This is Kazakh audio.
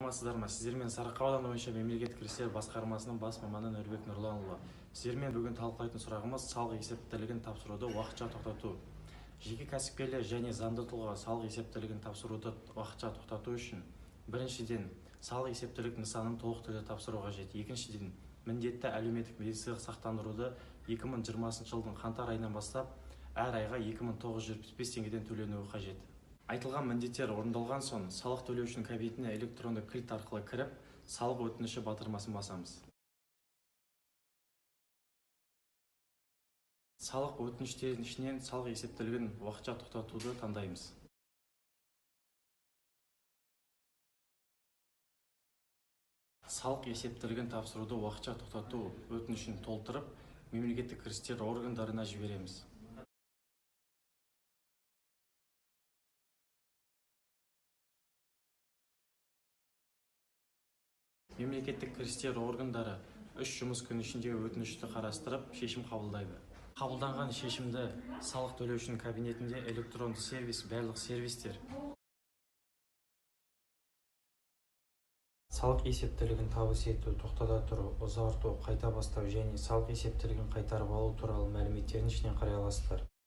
Саламатсыздар ма? Сіздермен Сарыарқа ауданы бойынша мемлекеттік кірістер басқармасының бас маманы Нұрбек Нұрланұлы. Сіздермен бүгін талқылайтын сұрағымыз салық есептілігін тапсыруды уақытша тоқтату. Жеке кәсіпкерлер және заңды тұлға салық есептілігін тапсыруды уақытша тоқтату үшін біріншіден салық есептілік нысанын толық түрде тапсыру қажет. Екіншіден, міндетті әлеуметтік медициналық сақтандыруды 2020 жылдың қаңтар айынан бастап әр айға 2975 теңгеден төленуі қажет. Айтылған міндеттер орындалған соң салық төлеушінің кабинетіне электронды кілт арқылы кіріп, салық өтініші батырмасын басамыз. Салық өтініштерінің ішінен салық есептілігін уақытша тоқтатуды таңдаймыз. Салық есептілігін тапсыруды уақытша тоқтату өтінішін толтырып, мемлекеттік кірістер органдарына жібереміз. Мемлекеттік кірістер органдары 3 жұмыс күні ішінде өтінішті қарастырып, шешім қабылдайды. Қабылданған шешімді салық төлеушінің кабинетінде электронды сервис, барлық сервистер салық есептілігін табыс ету, тоқтата тұру, ұзарту, қайта бастау және салық есептілігін қайтарып алу туралы мәліметтердің ішінен қарай аласыздар.